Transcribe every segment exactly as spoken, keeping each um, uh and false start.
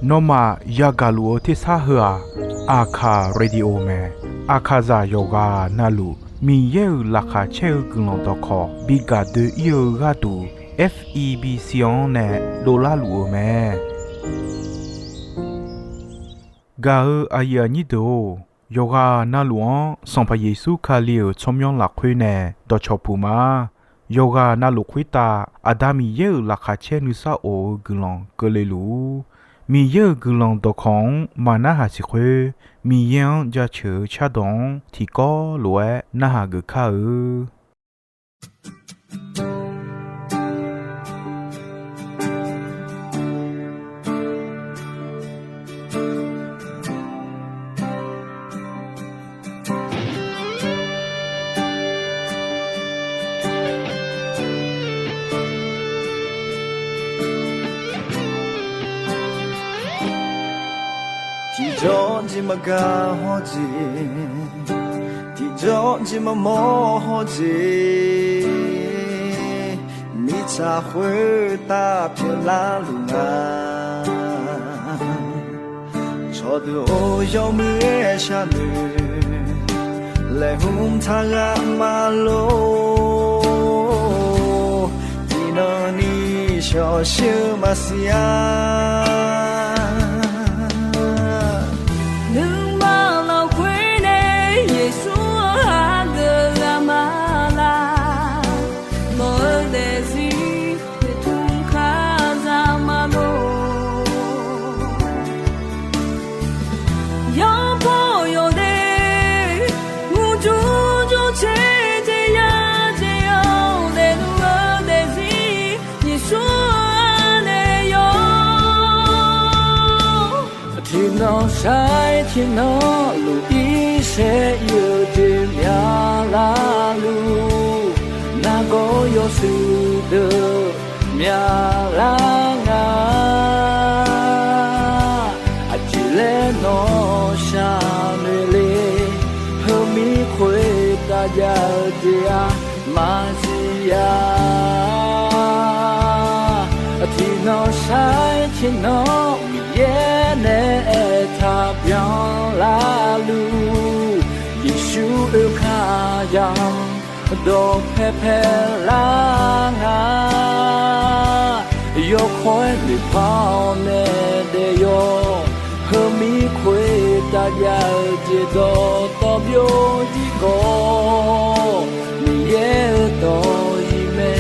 Nawmaf yagaq luf-eu tersar heu-aq, Aqkaq Radio mae. Aqkaqzaq yawqghaq navluf Miqyaer-euq laqkhaq caer-eu guiqlanq dawqkawq bi gaq doe-ir-eu gharduq, F E B C-anr nae dovlar luf-euq mae. Gaq-eu aqyuif aqnyir deuq-or, yawqghaq navluf-anr Sanqpaq Yeqsur Kali-euq tsawrmyanr lafkhoer nae dawqcawq puq ma. Yawqghaq navluf khoertav Aqda Miqyaer-euq laqkhaq caer nuisar of-eu guiqlanq keuvle luf-ur. Miqyaer-euq guiqlanq dawqkawq-anr maqnarhaq siq khoer, Miqyaer-anr jaceuq-eu cardawq-anr tiqkawv lof-aer narhaq geuf kar-eu. Tiqjawr jeq maqgaq hawr jeq, tiqjawr jeq maqmawr hawr jeq, mirtsaq khoertav pyeuflar luf nga. Cawqdeuq-or, yawmuiq-aer sharnoeq laeqhmq taq ghaq maqlor. Tiqnan ni shawqshir-eu maqsiq-a. Nuima lafkhoer nae Yeqsur-anr hageuf ghaq ma laq. Nawq-eu daefzir noeqtmq kar za ma lor. Yawbaw yawdaef murjur jur caer jeq ya jeq-anr daefluf-eu daefzir Yeqsur-anr nae yawr. Tiqnan sair tiqnan luf-ir saer ir-eu jeq myaq larluf, nargawr yawshuif deuq myaq lar nga. Aqjeq laer nawq shaqnoeq le, heumir khoertav jav-eu jeq-aq maqsiq-a. Tiqnan sair tiqnan Miqyaer nae aertaq byan larluf, Yeqsur oekar ya dawqpae pae lar nga. Yawkawr-aer noeqpar-awr nae daef yawr, heumir khoertav jav-eu jeq dawqtawv byovjir khawf, Miqyaer-euq dawq-iq mae.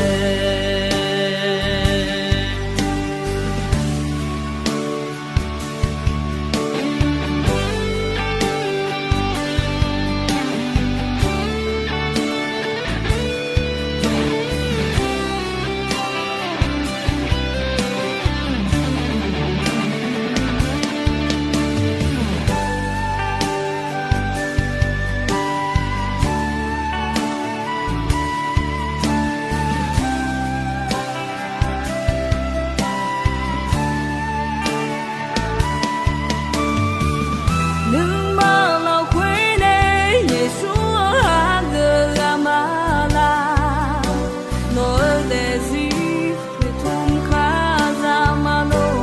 Nuima lafkhoer nae Yeqsur-anr hageuf ghaq ma laq. Nawq-eu daefzir noeqtmq kar za ma lor.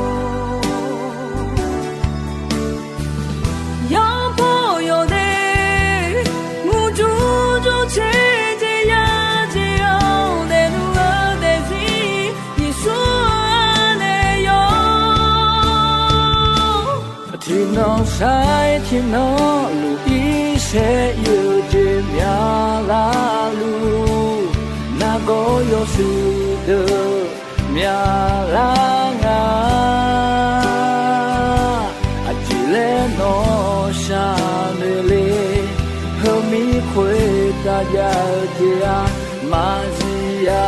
Yawbaw yawdaef murjur jur caer jeq ya jeq-anr daefluf-eu daefzir Yeqsur-anr nae yawr. Tiqnan sair tiqnan luf-ir saer ir-eu jeq myaq larluf, nargawr yawshuif deuq myaq lar nga. Aqjeq laer nawq shaqnoeq le, heumir khoertav jav-eu jeq-aq maqsiq-a.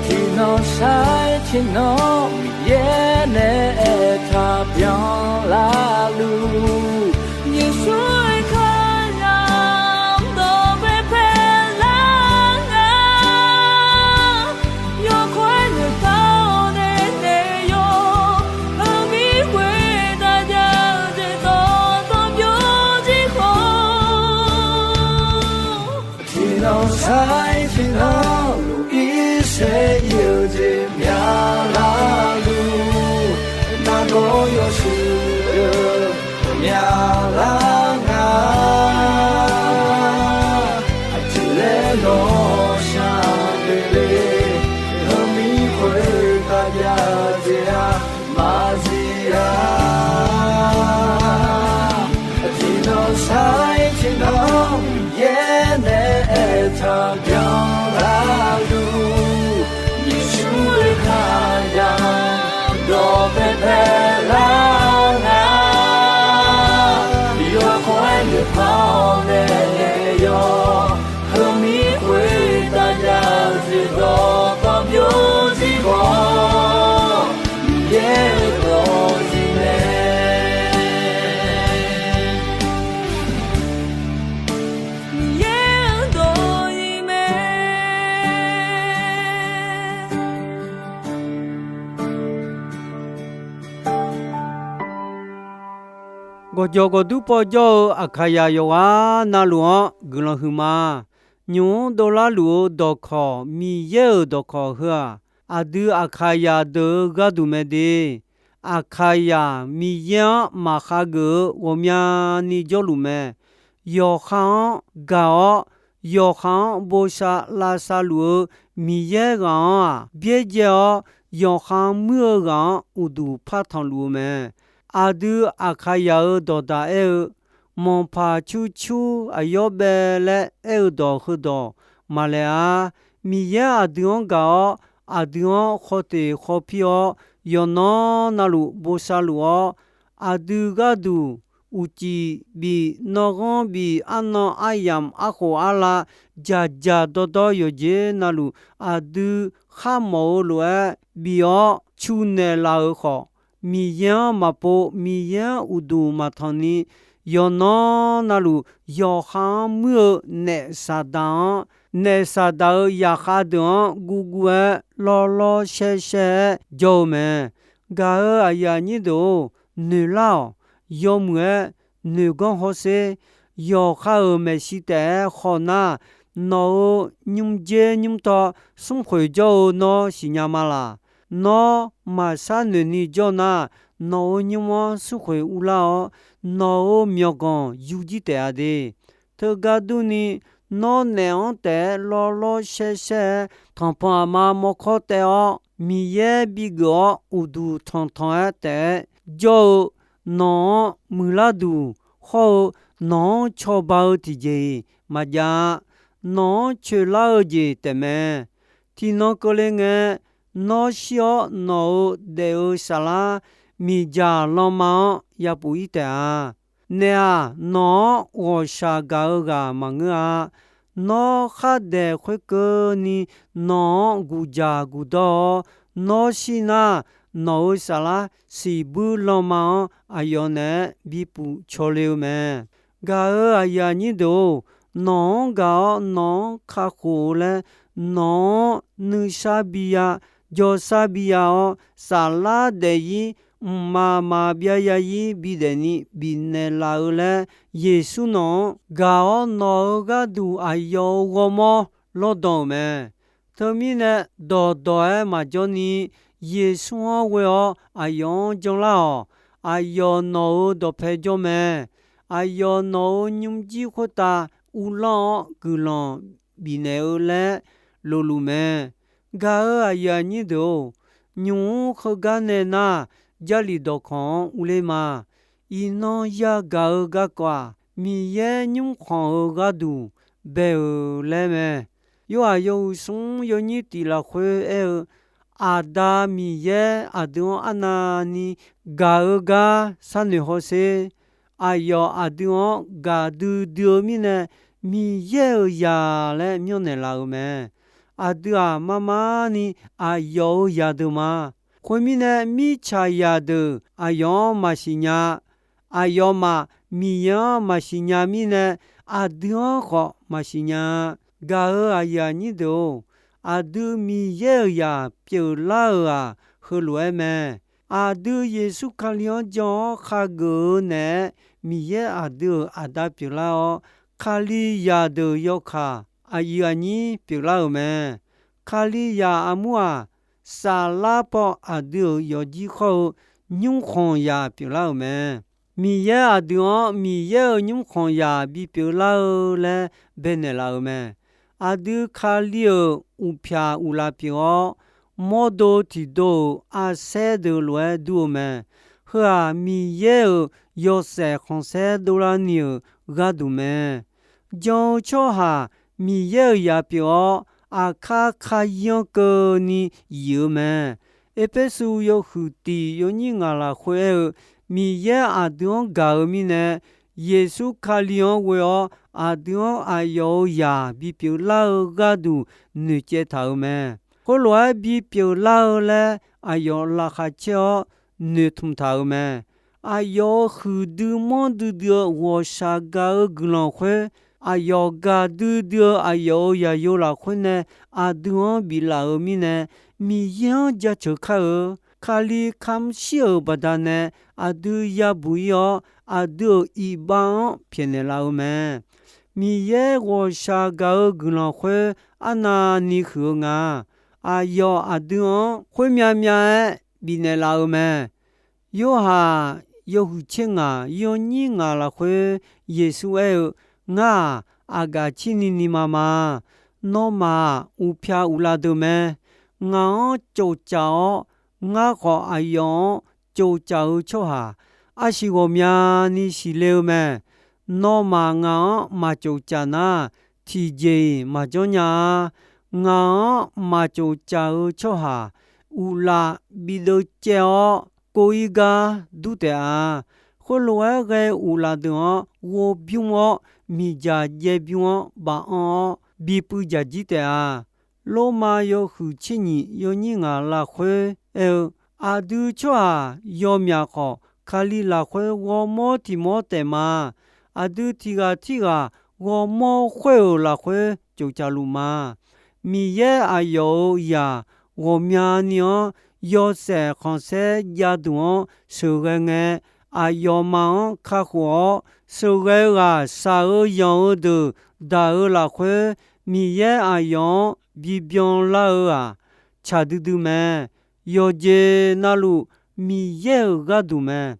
Tiqnan sair tiqnan Miqyaer nae aertaq byan larluf, Yeqsur-aer kar ya dawqpae pae lar nga. Yawkawr-aer noeqpar-awr nae daef yawr, heumir khoertav jav-eu jeq dawqtawv byovjir khawf, tiqnan sair tiqnan luf-ir saer ir-eu Jeq myaqlar luf, nargawr yawshuif deuq myaqlar nga. Aqjeq laer nawq shaq doeq le, heumir khoertav jav jeq-aq maqzif-a. Tiqnan sar-ir tiqnan yaer nae aertaq byanlar luf, Yeqsur-euq khaqdaq dawq paepae lar nga. Yawkawr-aer noeqpar-awr nae yawq, heumir khoertav jav-eu jeq dawqtawvluf byovzir khawf, Miqyaer-euq dawq zif mae. Miqyaer-euq dawq zif mae. Gawqjawq gawqdur paw jawr-eu Aqkaqyaq yawqghaq navluf-anr guiqlanq huiqma. Nymq-mr dovlar luf-eu dawqkawq, Miqyaer-euq dawqkawq heu-aq, aqdui Aqkaqyaq deuq-euq gharduq mae de. Aqkaqyaq Miqyaer-anr maqkhav geuf-eu ghawqmyani jawrluf mae. Yawqha-anr gaq-awr, yawqha-anr bosav lavsav luf-eu Miqyaer ghaq-anr-aq, byaerdzae-awr yawqha muir-eu ghaq-anr uqduq par tanqluf-eu mae. Aqdui Aqkaqyaq-euq dawqdaq aer-eu, manqpaq curcur aqyawf bae laer aer-eu dawq heudawq maqlaeq-a. Miqyaer aqdui-anr gaq-awr, aqdui-anr khawteq khawpir-awr, yawqnan navluf bosav luf-awr, aqdui gharduq uqcif bif, nanrghanr bif, arnan aryamq arkhof arlav, dzaqdzaq dawrdawr yawqjeq navluf aqdui kharmawf-eu lof-aer bif-awr cu naeqlaf-euq khawf, Miqyaer-anr maqpov, Miqyaer-anr uqduq maqtanq ni, yawqnan navluf yawqha-anr muir-eu naef Saqdaq-anr, naef Saqdaq-euq zaqkhav deuq-anr guvguv-aer lawrlawr shaershaer-aer jawr-eu mae. Gaq-euq aqyuif aqnyir deuq-or, noeqlar-awq. Yawmuiq-aer noeqganr hawsher. Yawqha-euq maeqshi taef-aer khawf nar, nawq-euq nymr dzer nymr taw smrkhoeq jawr-eu nawr siqnya ma laq. Nawr maqshar noeq ni jawr nar, nawq-euq nymr-anr smrkhoeq urlar-awr, nawq-euq myawqganq yur jir taef-a de. Teugar durni, nawr naef-anr taef-aer lawrlawr shaershaer-aer, tanqpanq aqma mawrkawr taev-awr, Miqyaer bigeuf-awr uqduq tanqtanq-aer taef-aer jawr-eu nawq-anr muiqlar duq hawr-eu, nawq-anr cawba-eu tiqjeq-iq maqjav-a. Nawq-anr coeqlar-eu jeq taefmae. Tiqnan keuvle ngae, nawr shir-awr nawq-euq daef-eu saflar miqdzaq lanma-anr yapuf-ir taef-a. Naef-aq, nawq-anr ghawqshaq gaq-eu ghaq maqngeur-a. Nawr khardaef khoerkeuvni nawq-anr guqdzaq guqdawr-awr, nawr shir nar, nawq-euq saflar siqbuir lanma-anr aqyawf naeq-aer bipuf cawle-eu mae. Gaq-euq aqyuif aqnyir deuq-or, nawq-anr gaq-awr nawq-anr kakhof-eu laer, nawq-anr nuisar biya, jawrsar biya-awr, saflar daef-ir, mqmaq maqbyav ya-ir bidaef ni bifnaeq laf-eu laer, Yeqsur nawq-anr gaq-awr nawq-euq gharduq aqyawf-euq ghawrmawr lawrdan-euq mae. Teumirnae, dawqdawq-aer maqjawr ni, Yeqsur-anr ghoe-awr aqyawf-anr janlar-awq. Aqyawf nawq-euq dawqpae jawr mae. Aqyawf nawq-euq nymrjir khoertav uvlanr-awr guiqlanq bifnaeq-eu laer lofluf mae. Gaq-euq aqyuif aqnyir deuq-or, nymq-mr heugar nae nar, Jarlif dawqkawq-anr urler ma. Iqnan yagaq-eu garkawv-aq, Miqyaer nymrkhanq-eu gharduq bae-euq laer mae. Yorhaq yawhuiq smr yawnyir tiq lafkhoer aer-eu, Aqda Miqyaer aqdui-anr arnavni gaq-eu gar sharnoeq hawsher. Aqyawf aqdui-anr gaqdui dui-eu mirnae, Miqyaer-euq zaq laer myanrnaeq laf-euq mae. Aqdui-aq, marmarni aqyawf-euq zaqdeuq ma. Khoermirnae, mirtsaqzaq deuq aqyawf-anr maqsiq nya. Aqyawfmaf Miqyaer-anr maqsiq nya mirnae, aqdui-anr khawf maqsiq nya-a. Gaq-euq aqyuif aqnyir deuq-or, aqdui Miqyaer-euq zaq pyeuflar-euq-aq, heulof-aer mae. Aqdui Yeqsur Kali-anr jan-awr khageuf-eu naeq-aer, Miqyaer aqdui-euq Aqda pyeuflar-awr, Kalizaq deuq yawkaq aqyuif aqnyir pyeuflar-euq mae. Kalizaq armur-aq, saflar paw aqdui-euq yawqjir khawr-eu nymrkhanq zaq pyeuflar-euq mae. Miqyaer aqdui-anr Miqyaer-euq nymrkhanq zaq bipyeuf lar-eu laer baenaeq laf-euq mae. Aqdui Kali-euq uqpyaq uqlaf pyeuf-awr, mawrdo tiqdo-euq arsaer deuq lof-aer dur-eu mae. Heu-aq, Miqyaer-euq yawshaef khanqsaer dovlar ni-euq gharduq mae. Jan-eu tsawrhaq Miqyaer-euq zaq pyeuf-awr, aqkar kali-anr keuvni zif-eu mae. Erpersu yawhuiq tiq yawnyir ngaq lafkhoer aer-eu, Miqyaer aqdui-anr gaq-eu mirnae, Yeqsur Kali-anr ghoe-awr aqdui-anr aqyawf-euq zaq bipyeuf lar-eu gharduq noeqcaev taq-euq mae. Khoerlof-aer bipyeuf lar-eu laer aqyawf laqkhaq caer-awr noeqtmq taq-euq mae. Aqyawf-euq huiqdui manrdui dui-eu ghawqshaq gaq-eu guiqlanq khoer, aqyawf gaqdui dui-eu aqyawf-euq zaqyo lafkhoer nae aqdui-anr biflaf-euq mirnae, Miqyaer-anr jaceuq kar-eu. Kali kamq shir-euq baqdanae aqdui yabuq ir-awr, aqdui-euq iqbax-anr pyaeqnaeq laf-eu mae. Miqyaer ghawqshaq gaq-eu guiqlanq khoer arnavni huiq-eu nga. Aqyawf aqdui-anr khoermyav myav-aer bifnaeq laf-eu mae. Yorhaq yawhuiq tser ngaq yawnyir ngaq lafkhoer Yeqsur aer-eu, Ngar-aq, aqgaf cirni ni ma ma. Nawmaf-aq, uqpyaq uqlaf deuq mae. Ngaq-anr cofcaf-awr, ngar khawf aqyawf-anr cofcaf-eu tsawrhaq, arsiq ghawqmyani siqle-eu mae. Nawmaf ngaq-anr maqcofcaf nar, tiqjeq-iq maqjanr nya-a. Ngaq-anr maqcofcaf-eu tsawrhaq, uqlaf bideuv caev-awr kov-ir gar dur taef-a. Khoerlof-aer ghae uqlaf deuq-anr ghovbymr-awr, miqdzaq jaev bymr-anr baf anr-awr, bipuiv dzaq jir taef-a. Lormav yawhuiq tser nyiq yawnyir ngaq lafkhoer aer-eu, Aqdui tsawrhaq yawmyaq khawf, Kali lafkhoer ghawrmawr tiq mawr taef ma. Aqdui tiq ghaq tirghaq ghawrmawr khoer-euq lafkhoer cofcaf luf ma. Miqyaer aqyawf-euq zaq ghawqmyani-anr yawshaef khanqsaer javduq-anr sheuqghae ngae, aqyawfmaf-anr kakhof-awr, sheuqghae ghaq shaq-eu yanq-eu deuq daq-eu lafkhoer, Miqyaer aqyawf-anr bibyan lar-eu-aq, tsaq duidui mae. Yawqjeq navluf Miqyaer-euq gharduq mae.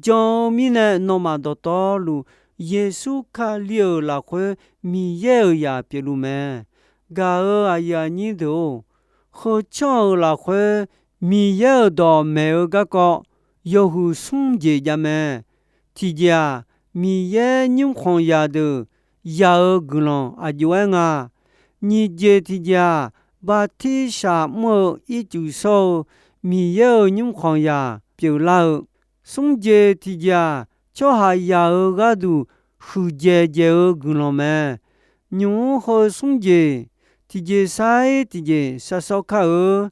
Jan-eu mirnae nawmaf dawqtawvluf, Yeqsur Kali-euq lafkhoer Miqyaer-euq zaq pyeufluf mae. Gaq-euq aqyuif aqnyir deuq-or, heu tsanr-euq lafkhoer Miqyaer-euq dawq maeq-eu garkawv yawhuiq smr jeq jav mae. Tiqjeq-aq, Miqyaer nymrkhanq zaqdeuq ya-eu guiqlanq aq jov-aer nga. Nyiq jeq tiqjeq-aq, bartirsaq mr-eu ircuf shawr-eu Miqyaer-euq nymrkhanq zaq pyeuflar-eu. Smr jeq tiqjeq-aq, tsawrhaqzaq-euq gharduq huiqdzaeq dzaeq-eu guiqlanq mae. Nymq-mr heu smr jeq, tiqjeq sar-ir tiqjeq sharshawr kar-eu.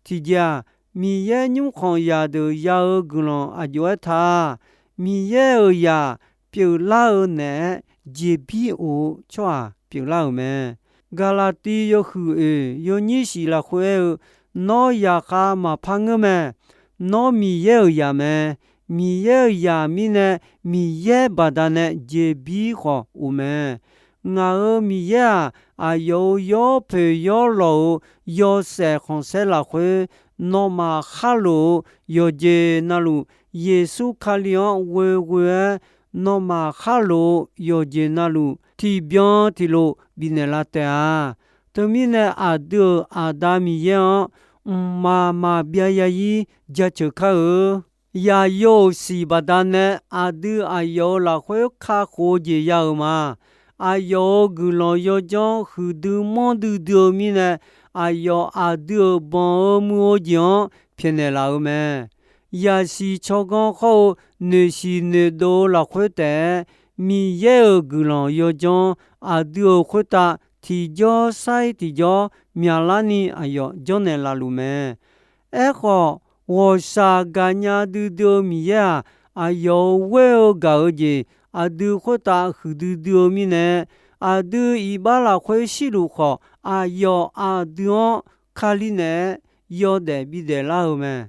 Tiqjeq-aq, Miqyaer nymrkhanq zaqdeuq ya-eu guiqlanq aq jov-aer ta. Miqyaer-euq zaq pyeuflar-eu naeq-aer jeqbir of-eu tsawrhaq pyeuflar-euq mae. Gaqlaqtiv yawhuiq oeq yawnyir shif lafkhoer aer-eu, Nawr zaqkhav maqpar ngeur mae. Nawr Miqyaer-euq zaq mae. Miqyaer-euq zaq mirnae, Miqyaer baqdanae jeqbir khawf of mae. Ngaq-euq Miqyaer-aq, aqyawf-euq yawr poeq yawr lawq-euq yawshaef khanqsaer lafkhoer, nawmaf khar lof-eu yawqjeq navluf, Yeqsur Kali-anr ghoeghoe-aer, nawmaf khar lof-eu yawqjeq navluf tiqbyan tiqlof bifnaeq la taef-a. Teumirnae aqdui-euq Aqda Miqyaer-anr mqmaq maqbyav zarzir jaceuq kar-eu. Yaqyo-euq siq baqdanae aqdui aqyawf-euq lafkhoer kakhof-eu jeq ya-euq ma. Aqyawf-euq guiqlanq yawdzanr huiqdui manrdui dui-eu mirnae, aqyawf aqdui-euq banq-eu muiq-eu jeq-anr pyaeqnaeq laf-eu mae. Yaqsiq tsawrganr khawr-eu noeqsiq noeqdov-eu lafkhoer taef-aer, Miqyaer-euq guiqlanq yawdzanr aqdui-euq khoertav tiqjawr sar-ir tiqjawr myaqlarni aqyawf janrnaeq laf luf mae. Aerkhawf, ghawqshaq gaqnya duidui-eu Miqyaer-aq, aqyawf-euq ghoer-eu gaq-eu jeq aqdui khoertav huiqdui dui-eu mirnae, aqdui iqbax lafkhoer shirluf khawf, aqyawf aqdui-anr Kali naeq-aer yawdaef bidaef lar-eu mae.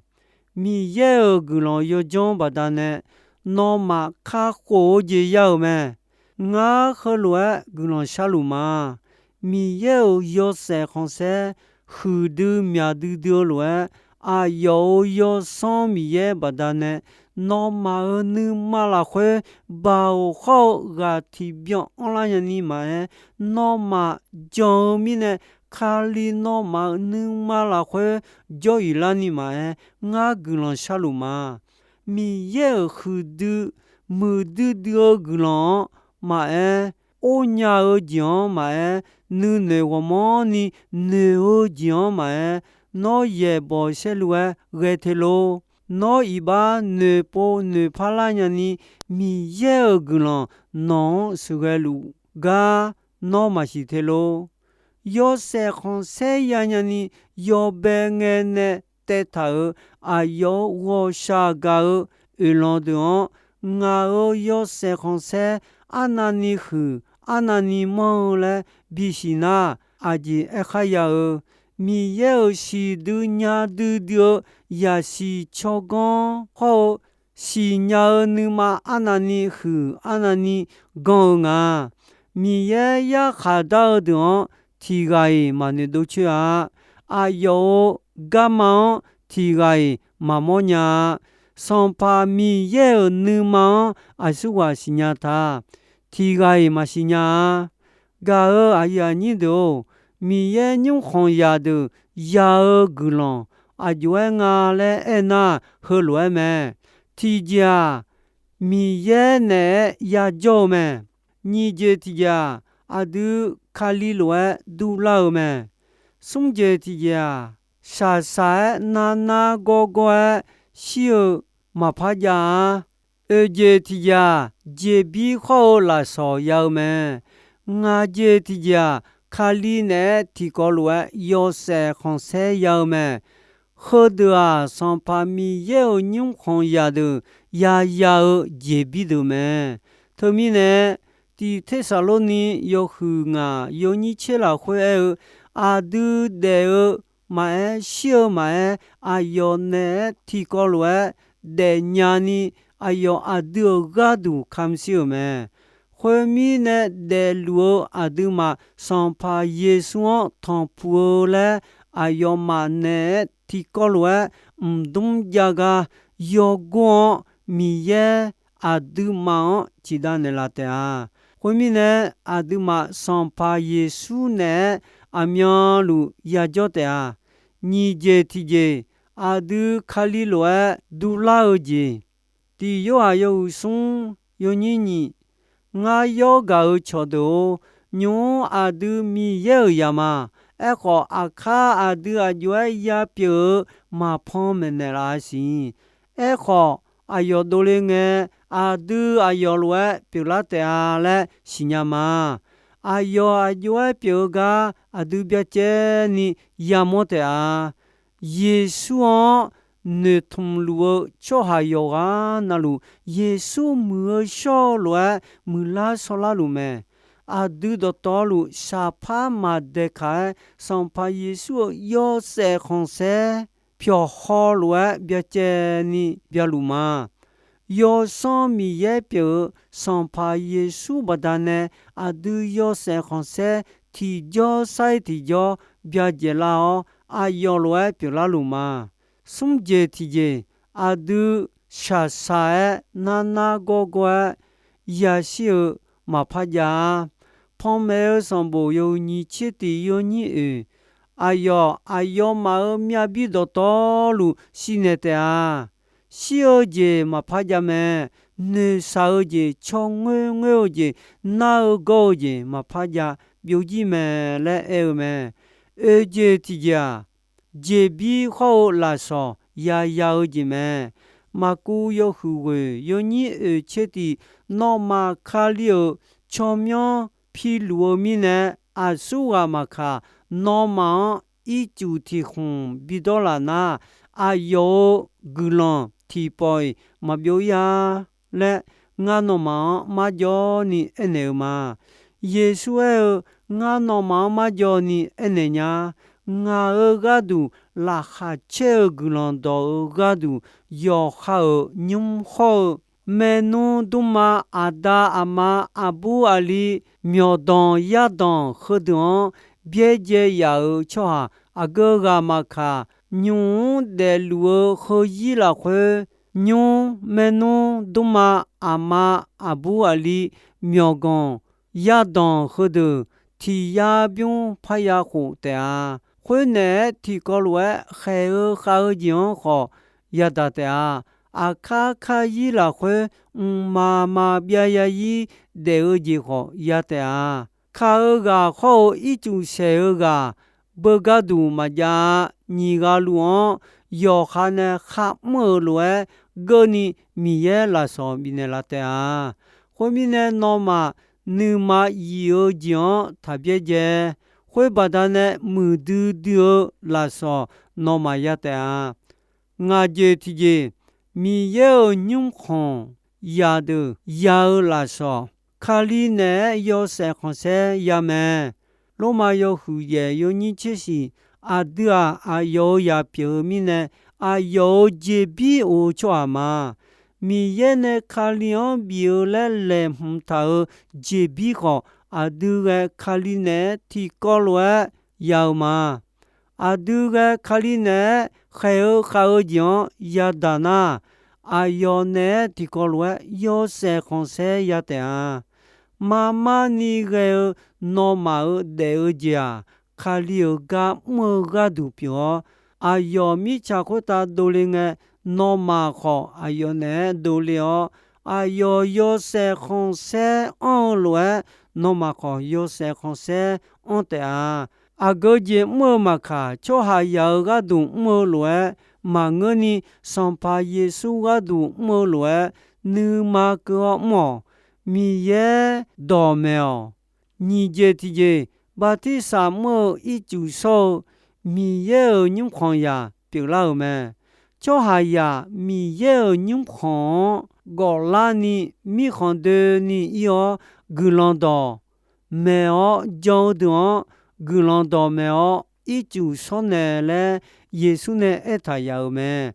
Miqyaer-euq guiqlanq yawdzanr baqdanae nawmaf kakhof-eu jeq ya-euq mae. Ngar heulof-aer guiqlanq sharluf ma. Miqyaer-euq yawshaef khanqsaer huiqdui myaq duidui-eu lof-aer, aqyawf-euq Yawsanr Miqyaer baqdanae, nawmaf-euq nuima lafkhoer baoq hawr-eu ghaq tiqbyan anrlar nyani maqaer, nawmaf jan-eu mirnae, Kali nawmaf-euq nuima lafkhoer jawr-iq larni maqaer, ngar guiqlanq sharluf ma. Miqyaer-euq huiqdui muiqdui dui-eu guiqlanq-anr maqaer, or nya-eu jeq-anr maqaer, nuinoeq ghawqmanrni noeq-eu jeq-anr maqaer, nawr yaeqbawq saerlu-aer ghae te lor. Nawr iqbax noeqpov noeqpar lar nyani, Miqyaer-euq guiqlanq nawq-anr sheuqghae luf gar nawr maqsiq te lor. Yawshaef khanqsaer ya nyani, yawbae ngae nae taev taq-euq aqyawf-euq ghawqshaq gaq-eu oeqlanq deuq-anr, ngaq-euq yawshaef khanqsaer arnavni huiq arnavni manr-eu laer bisiq nar, aqjeq aerkhar ya-eu, Miqyaer-euq siqdui nya duidui-eu yaqsiq tsawrganr hawr-eu siqnya-eu nuima arnavni huiq arnavni ganr-eu nga. Miqyaer yarkhaq dar-eu deuq-anr tiq ghaq-iq maqnoeq dov coer-a. Aqyawf-euq garma-anr tiq ghaq-iq maqmawr nya-a. Sanqpaq Miqyaer-euq nuima-anr aqsurghaq siqnya ta. Tiq ghaq-iq maqsiq nya-a. Gaq-euq aqyuif aqnyir deuq-or, Miqyaer nymrkhanq zaqdeuq ya-eu guiqlanq aqjox-aer nga laer aernar, heulof-aer mae. Tiqjeq-aq, Miqyaer naeq-aer yajawr-eu mae. Nyiq jeq tiqjeq-aq, aqdui Kali lof-aer durlar-eu mae. Smr jeq tiqjeq-aq, shaqshaq-aer narnar gawrgawr-aer shir-eu maqpar jav-a. Oeq jeq tiqjeq-aq, jeqbir khawr-eu lafsawq ya-eu mae. Ngaq jeq tiqjeq-aq, Kali naeq-aer tiqkawv lof-aer yawshaef khanqsaer ya-eu mae. Heudeuq-aq, Sanqpaq Miqyaer-euq nymrkhanq zaqdeuq yaya-eu jeqbir deuq mae. Teumirnae, Tiq Tersaqlorni yawhuiq ngaq yawnyir tser lafkhoer aer-eu, aqdui daef-eu maqaer, shir-eu maqaer, aqyawf naeq-aer tiqkawv lof-aer daefnya ni, aqyawf aqdui-euq gharduq kamq shir-euq mae. Khoermirnae, daefluf-eu aqduimaf Sanqpaq Yeqsur-anr tanqpuq-eu laer, aqyawfmaf naeq-aer tiqkawv lof-aer mqdmr jav gar yawgor-anr Miqyaer aqduimaf-anr ciqdav naeqlaf taef-a. Khoermirnae, aqduimaf Sanqpaq Yeqsur naeq-aer aqmyanluf yajawr taef-a. Nyiq jeq tiqjeq, aqdui Kali lof-aer durlar-eu jeq. Tiq Yorhaq yawhuiq smr yawnyir nyiq, ngar yawr gaq-eu cawqdeuq-or, nymq-mr aqdui Miqyaer-euq zaq ma. Aerkhawf, aqkar aqdui aqjox-aer yapyeuf-eu maqpan maeqnaeq laf-a siq. Aerkhawf, aqyawf dovle ngae, aqdui aqyawf lof-aer pyeuflar taef-a laer siqnya ma. Aqyawf aqjox-aer pyeuf-eu gar aqdui byacaevni yamawr taef-a. Yeqsur-anr noeqtmq luf-eu tsawrhaq yawqghaq navluf, Yeqsur muiq-eu shawr-eu lof-aer muiqlar shawrlar luf mae. Aqdui dawqtawvluf shaqpar maqdaeqkaq-aer, Sanqpaq Yeqsur-euq yawshaef khanqsaer pyawqhaw lof-aer byacaevni byaluf ma. Yawsanr Miqyaer pyeuf-eu Sanqpaq Yeqsur baqdanae, aqdui yawshaef khanqsaer tiqjawr sar-ir tiqjawr byajaef lar-awr, aqyawf lof-aer pyeuflar luf ma. Smr jeq tiqjeq, aqdui shaqshaq-aer narnar gawrgawr-aer yashir-eu maqpar jav-a. Panmaeq-eu sanqbof yawhuiq nyiq tser tiq yawnyir oeq, aqyawf aqyawfmaf-euq myav bir dawqtawvluf shirnaeq taef-a. Shir-eu jeq maqpar jav mae. Noeqshaq-eu jeq, caw ngoer ngoer-eu jeq, nar-eu gawr-eu jeq maqpar jav, byovjir mae laer aer-eu mae. Oeq jeq tiqjeq-aq, jeqbir khawr-eu lafsawq yaya-eu jeq mae. Maqkuv yawhuiq ghoeq yawnyir oeq tser tiq, nawmaf Kali-euq tsawrmyanr piluf-eu mirnae, aqsurghaq maqkaq, nawmaf-anr ircuf tiq khmq bidawr laf nar, aqyawf-euq guiqlanq tiqpawf-iq maqbyov ir-a laer, ngar nawmaf-anr marjawv ni aernaeq-eu ma. Yeqsur aer-eu, ngar nawmaf-anr marjawv ni aernaeq nya. Ngaq-euq gharduq laqkhaq caer-eu guiqlanq dawq-eu gharduq, yawqha-euq nymr hawr-eu maernmr dmrma, aqda aqma, aqbur aqli, myawqdanq yardanq heudeuq-anr byaerdzae yaf-euq tsawrhaq aqgeu ghaq maqkaq, nymq-mr daefluf-eu heuzir lafkhoer, nymr, maernmr, dmrma, aqma, aqbur aqli, myawqganq, yardanq heudeuq tiq yar bymr parya khof taef-a. Khoernaeq-aer tiqkawv lof-aer khaeq-eu khav-eu jeq-anr khawf yadaq taef-a. Aqkar karzir lafkhoer mqmaq maqbyav zarzir daef-eu jeq khawf ya taef-a. Ka-eu ghaq hawr-eu ircuf saeq-eu ghaq beugar duq maqjav-a. Nyiq ghaq luf-anr yawqha nae kharmr-euq lof-aer geur ni Miqyaer lafsawq bifnaeq laf taef-a. Khoermirnae, nawmaf nuima yif-eu jeq-anr taq byaerdzae. Khoer baqdanae muiqdui dui-eu lafsawq nawmaf ya taef-a. Ngaq jeq tiqjeq, Miqyaer-euq nymrkhanq zaqdeuq ya-eu lafsawq, Kali naeq-aer yawshaef khanqsaer ya mae. Lormav yawhuiq yaef yawnyir tser shiq, aqdui-aq, aqyawf-euq zaq pyeuf-eu mirnae, aqyawf-euq jeqbir of-eu tsawrhaq ma. Miqyaer nae Kali-anr bif-eu laer laeqhmq taq-euq jeqbir khawf, aqdui ghae Kali naeq-aer tiqkawv lof-aer ya-eu ma. Aqdui ghae Kali naeq-aer khaeq-eu khav-eu jeq-anr yadaq nar, aqyawf naeq-aer tiqkawv lof-aer yawshaef khanqsaer ya taef-a. Marmar ni ghae-eu nawmaf-euq daef-eu jeq-aq, Kali-euq gar mr-eu gharduq pyeuf-awr, aqyawf mirtsaq khoertav dovle ngae, nawmaf khawf aqyawf naeq-aer dovle-awr, aqyawf yawshaef khanqsaer anr-eu lof-aer, nawmaf khawf yawshaef khanqsaer anr taef-a. Aqgeu jeq mr-eu maqkaq, tsawrhaqzaq-euq gharduq mr-eu lof-aer maqngeurni, Sanqpaq Yeqsur gharduq mr-eu lof-aer nuima keuv-awr mr-awq. Miqyaer dawqmaeq-awq. Nyiq jeq tiqjeq, bartirsaq mr-eu ircuf shawr-eu Miqyaer-euq nymrkhanqzaq pyeuflar-euq mae. Tsawrhaqzaq Miqyaer-euq nymrkhanq-anr gawflarni mirkhanq doeni ir-awr guiqlanq dawq maeq-awr jan-eu deuq-anr guiqlanq dawq maeq-awr ircuf shawr naeq laer Yeqsur nae aertaq yaf-euq mae.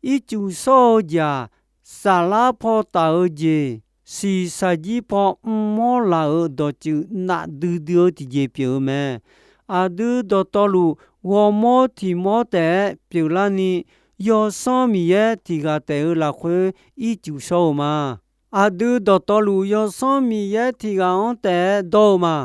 Ircuf shawr-eu jeq-aq, saflar paw taf-eu jeq, shiqshaq jir paw mrmawr laf-euq dawqtsuif nafdui dui-eu tiqjeq pyeuf-eu mae. Aqdui dawqtawvluf ghawrmawr tiq mawr taef-aer pyeuflarni, Yawsanr Miqyaer tiq ghaq taef-eu lafkhoer ircuf shawr-eu ma. Aqdui dawqtawvluf Yawsanr Miqyaer tiq ghaq-anr taef-aer dawr-eu ma.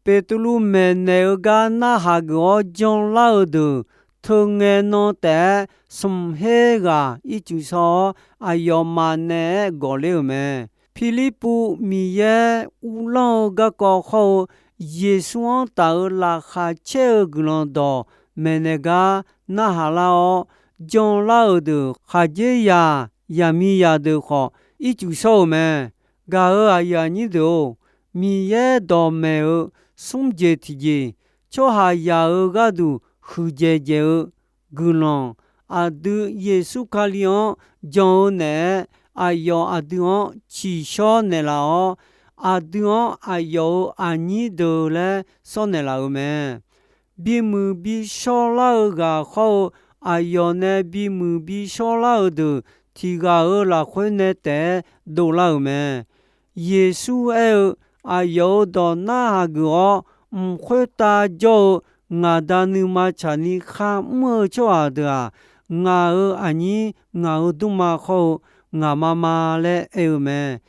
Beqtuvluv maeqnaeq-eu gar narhaq geuf-awr janlar-eu deuq, teu ngae nan taef-aer smq her ghaq ircuf shawr-awr, aqyawfmaf naeq-aer gawq ler-euq mae. Pirlirpuv Miqyaer uvlanr-eu garkawv hawr-eu Yeqsur-anr taf-eu laqkhaq caer-eu guiqlanq dawq maeqnaeq gar narhaq lar-awr, janlar-euq deuq khaqdzerzaq zaqmiqzaq deuq khawf ircuf shawr-euq mae. Gaq-euq aqyuif aqnyir deuq-or, Miqyaer dawqmaeq-eu smr jeq tiqjeq, tsawrhaqzaq-euq gharduq huiqdzaeq dzaeq-eu guiqlanq, aqdui Yeqsur Kali-anr jan-eu naeq-aer, aqyawf aqdui-anr ciqshawr naeqlaf-awr, aqdui-anr aqyawf-euq aqnyir deuq laer shawr naeqlaf-euq mae. Bimuiq bishawr lar-eu ghaq hawr-eu, aqyawf nae bimuiq bishawr lar-eu deuq tiq ghaq-euq lafkhoer nae taef-aer dovlar-euq mae. Yeqsur aer-eu, Aqyawf-euq dawq narhaq geuf-awr mq khoertav jawr-eu ngaq Da nuima tsaqni kharmr-eu tsawrhaq deuq-aq, ngaq-euq aqnyir, ngaq-euq dmrma hawr-eu ngaq ma ma laer aer-eu mae.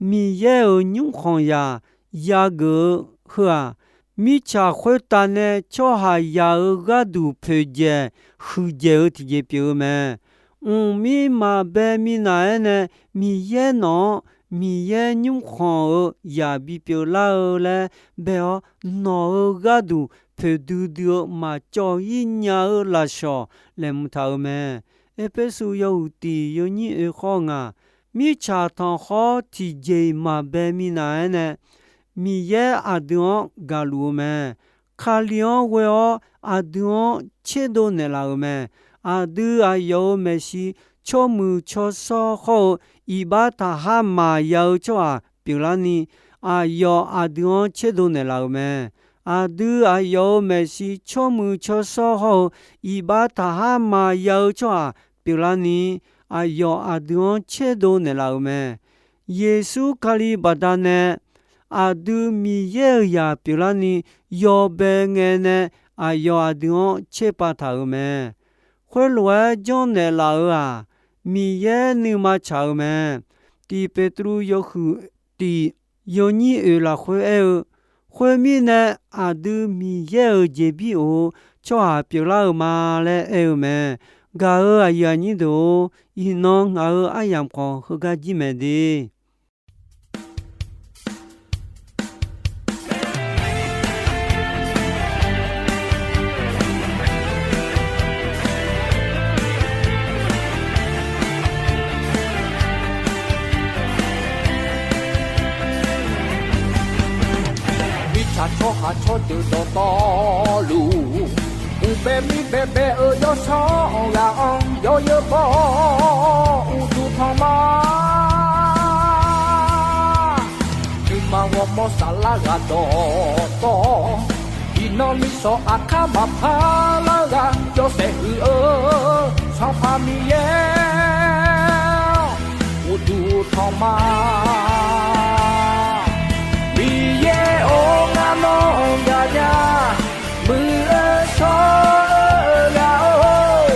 Miqyaer-euq nymrkhanqzaq yageuf-eu heu-aq, mirtsaq khoertav nae tsawrhaqzaq-euq gharduq poeqdzaeq huiqdzaeq-eu tiqjeq pyeuf-eu mae. Mqmir maqbae minav-aer nae Miqyaer nawq-anr Miqyaer nymrkhanq-euq zaq bipyeuf lar-eu laer bae-awr, nawq-euq gharduq poeqdui dui-eu maqcawv-ir nya-eu lafshawq laeqhmq taq-euq mae. Erpersu yawhuiq tiq yawnyir oekhawr ngaq, mirtsaq tanqkhawr tiqjeq-iq maqbae minav-aer nae Miqyaer aqdui-anr gaqluf-eu mae. Kali-anr ghoe-awr aqdui-anr tserdov naeqlaf-euq mae. Aqdui aqyawf-euq maeqshi tsawrmuiq tsawrshawr hawr-eu iqbax taqhar maqya-eu tsawrhaq pyeuflarni, aqyawf aqdui-anr tserdov naeqlaf-euq mae. Aqdui aqyawf-euq maeqshi tsawrmuiq tsawrshawr hawr-eu iqbax taqhar maqya-eu tsawrhaq pyeuflarni, aqyawf aqdui-anr tserdov naeqlaf-euq mae. Yeqsur Kali baqdanae aqdui Miqyaer-euq zaq pyeuflarni yawbae ngae nae aqyawf aqdui-anr tserpav taq-euq mae. Khoerlof-aer janrnaeq laf-euq-aq, Miqyaer nuima tsaq-eu mae. Tiq Beqtuvluv yawhuiq tiq yawnyir oeq lafkhoer aer-eu, Khoermirnae, aqdui Miqyaer-euq jeqbir of-eu tsawrhaq pyeuflar-eu ma laer aer-eu mae. Gaq-euq aqyuif aqnyir deuq-or, iqnan ngaq-euq aryamq khawf heugar jir mae de. Mirtsaq tsawrhaq tsawrdeuq dawqtawvluf, uqbae mir baebae-euq yawsanr ghaq-anr yawzeu baw-awr uqduq tanq ma. Nuima ghawrmawr saflar ghaq dawqtawv, iqnan misanq aqkar maqpar lar ghaq yawshaef huiq-eu Sanqpaq Miqyaer-awr, uqduq tanq ma. Miqyaer-or, ngar nawr gaqnya, muiq-eu shawr-eu ghaq-or,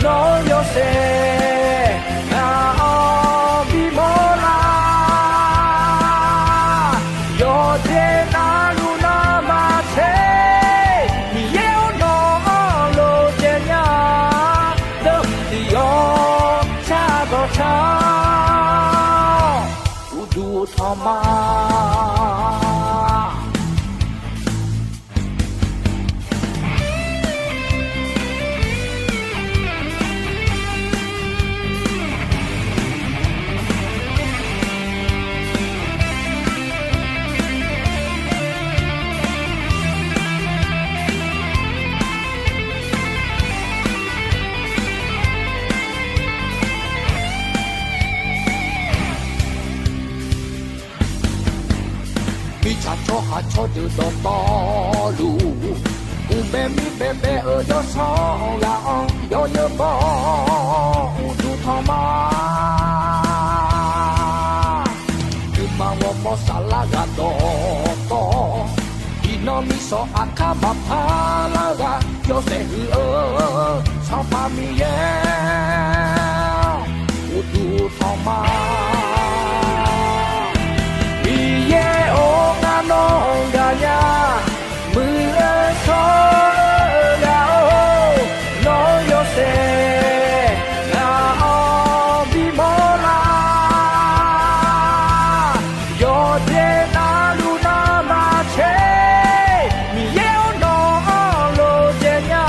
nawr yawshaef ngaq-anr bimawr lar. Yawqjeq navluf nanrma tser, Miqyaer-or, nawq-anr lof jaev nya, deuq tiq yawq shar dawq shar-awr, uqduq tanq ma. Mirtsaq tsawrhaq tsawrdeuq dawqtawvluf, uqbae mir baebae-euq yawsanr ghaq-anr yawzeu baw-awr uqduq tanq ma. Nuima ghawrmawr saflar ghaq dawqtawv, iqnan misanq aqkar maqpar lar ghaq yawshaef huiq-eu Sanqpaq Miqyaer-awr, uqduq tanq ma. Miqyaer-or, ngar nawr gaqnya, muiq-eu shawr-eu ghaq-or, nawr yawshaef ngaq-anr bimawr lar. Yawqjeq navluf nanrma tser, Miqyaer-or, nawq-anr lof jaev nya,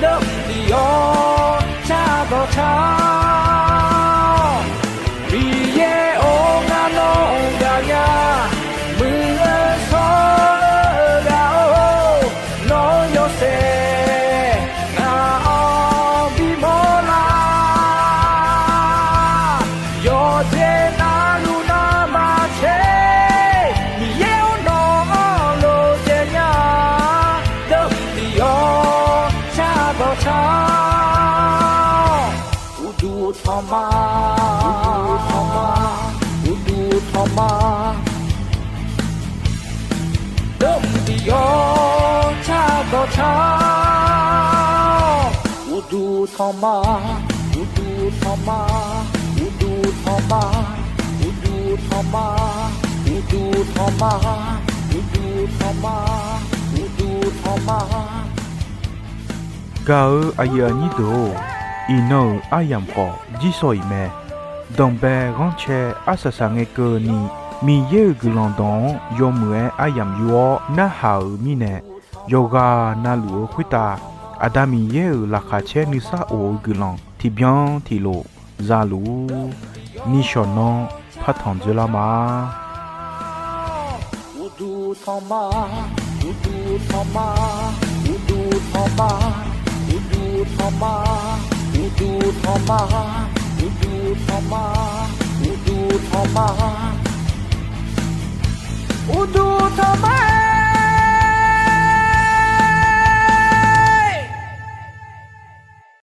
deuq tiq yawq shar dawq shar-awr, Miqyaer-or, ngar nawr gaqnya, muiq-eu shawr-eu ghaq-or, nawr yawshaef ngaq-anr bimawr lar. Yawqjeq navluf nanrma tser, Miqyaer-or, nawq-anr lof jaev nya, deuq tiq yawq shar dawq shar-awr, uqduq tanq ma, uqduq tanq ma, uqduq tanq ma. Deuq tiq yawq shar dawq shar-awr, uqduq tanq ma, uqduq tanq ma, uqduq tanq ma, uqduq tanq ma, uqduq tanq ma, uqduq tanq ma, uqduq tanq ma. Gaq-euq aqyuif aqnyir deuq-or, iqnan-euq aryamq khawf jir shawq-iq mae. Danqbae ghanrcae arsaq saqngae keuvni, Miqyaer-euq guiqlanq dawq-anr yawmuiq-aer aryamq yur-awr narhaq-euq mirnae, yawqghaq navluf-eu khoertav Aqda Miqyaer-euq laqkhaq caer nuisar of-eu guiqlanq tiqbyan tiqlof zaluf-ur. Nishawq nanr partanq dzoerlar ma. Uqduq tanq ma, uqduq tanq ma, uqduq tanq ma, uqduq tanq ma, uqduq tanq ma, uqduq tanq ma, uqduq tanq ma. Uqduq tanq ma.